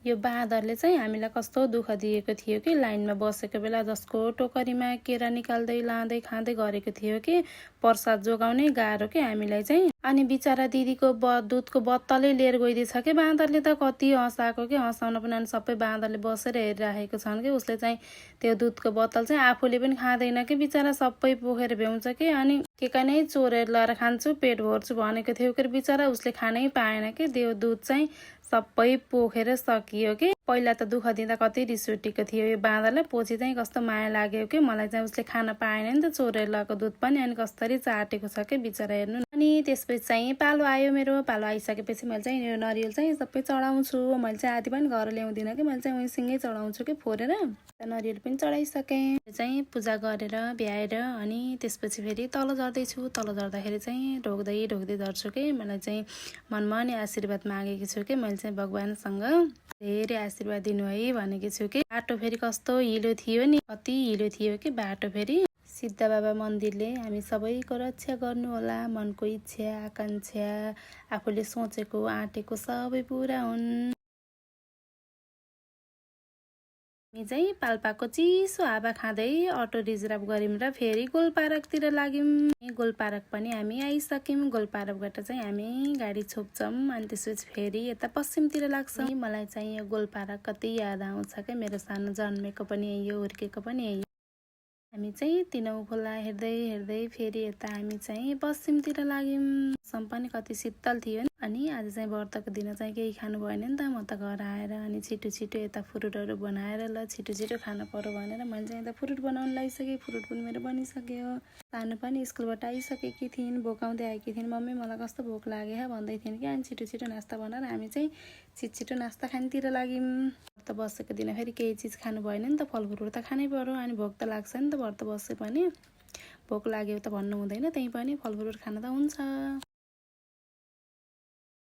यो बाँदरले चाहिँ हामीलाई कस्तो दुःख दिएको थियो कि लाइनमा बसेको बेला जसको टोकरीमा केरा निकाल्दै लाँदै खाँदै गरेको थियो कि प्रसाद जोगाउनै गाह्रो के हामीलाई चाहिँ। अनि बिचरा दिदीको दुधको बत्तलै लिएर गइदिएछ कि बाँदरले त कति हँसाएको कि हँसाउन पनि। अनि सबै बाँदरले बसेर हेरिराखेको छन् कि उसले चाहिँ त्यो दुधको बत्तल चाहिँ आफूले पनि खाँदैन कि बिचरा सबै पोखेर भ्याउँछ कि। अनि के नै चोरेर लगाएर खान्छु पेट भर्छु भनेको थियो कि बिचरा उसले खानै पाएन कि त्यो दुध चाहिँ सबै पोखेर सकियो कि। पहिला त दुःख दिँदा कति रिस उठेको थियो यो बाँदरलाई, पछि चाहिँ कस्तो माया लाग्यो कि मलाई चाहिँ उसले खान पाएन नि त चोरेर लगाएको दुध पनि। अनि कसरी चाटेको छ कि बिचरा हेर्नु। अनि त्यसपछि चाहिँ पालो आयो मेरो। पालो आइसकेपछि मैले चाहिँ यो नरिवल चाहिँ सबै चढाउँछु। मैले चाहिँ आधी पनि घर ल्याउँदिनँ कि, मैले चाहिँ उहीँसँगै चढाउँछु कि फोरेर। नरिवल पनि चढाइसकेँ चाहिँ पूजा गरेर भ्याएर। अनि त्यसपछि फेरि तल झर्दैछु। तल झर्दाखेरि चाहिँ ढोक्दै ढोक्दै झर्छु कि। मलाई चाहिँ मनमा नि आशीर्वाद मागेकी छु कि मैले चाहिँ भगवानसँग धेरै आशीर्वाद दिनु है भनेकी छु कि। बाटो फेरि कस्तो हिलो थियो नि, कति हिलो थियो कि बाटो फेरि। सिद्ध बाबा मन्दिरले हामी सबैको रक्षा गर्नुहोला। मनको इच्छा आकाङ्क्षा आफूले सोचेको आँटेको सबै पुरा हुन्। हामी चाहिँ पाल्पाको चिसो हावा खाँदै अटो रिजर्भ गऱ्यौँ र फेरि गोलपार्कतिर लाग्यौँ। गोलपार्क पनि हामी आइसक्यौँ। गोलपार्कबाट चाहिँ हामी गाडी छोप्छौँ अनि त्यसपछि फेरि यता पश्चिमतिर लाग्छौँ। मलाई चाहिँ यो गोलपार्क कति याद आउँछ क्या, मेरो सानो जन्मेको पनि यही हो, हुर्केको पनि यही। हामी चाहिँ तिनौँ खोला हेर्दै हेर्दै फेरि यता हामी चाहिँ पश्चिमतिर लाग्यौँ। मौसम पनि कति शीतल थियो नि। अनि आज चाहिँ व्रतको दिन चाहिँ केही खानु भएन नि त। म त घर आएर अनि छिटो छिटो यता फ्रुटहरू बनाएर ल छिटो छिटो खानु पर्यो भनेर मैले चाहिँ यता फ्रुट बनाउनु लागिसकेँ। फ्रुट पनि मेरो बनिसक्यो। सानो पनि स्कुलबाट आइसकेकी थिइन्, भोकाउँदै आएकी थिइन्। मम्मी मलाई कस्तो भोक लाग्यो भन्दै थिइन् कि। अनि छिटो छिटो नास्ता बनाएर हामी चाहिँ छिटो नास्ता खानेतिर लाग्यौँ। व्रत बसेको दिन फेरि केही चिज खानु भएन नि त, फलफुलहरू त खानै पर्यो। अनि भोक त लाग्छ नि त, व्रत बसे पनि भोक लाग्यो त भन्नु हुँदैन, त्यही पनि फलफुलहरू खान त हुन्छ।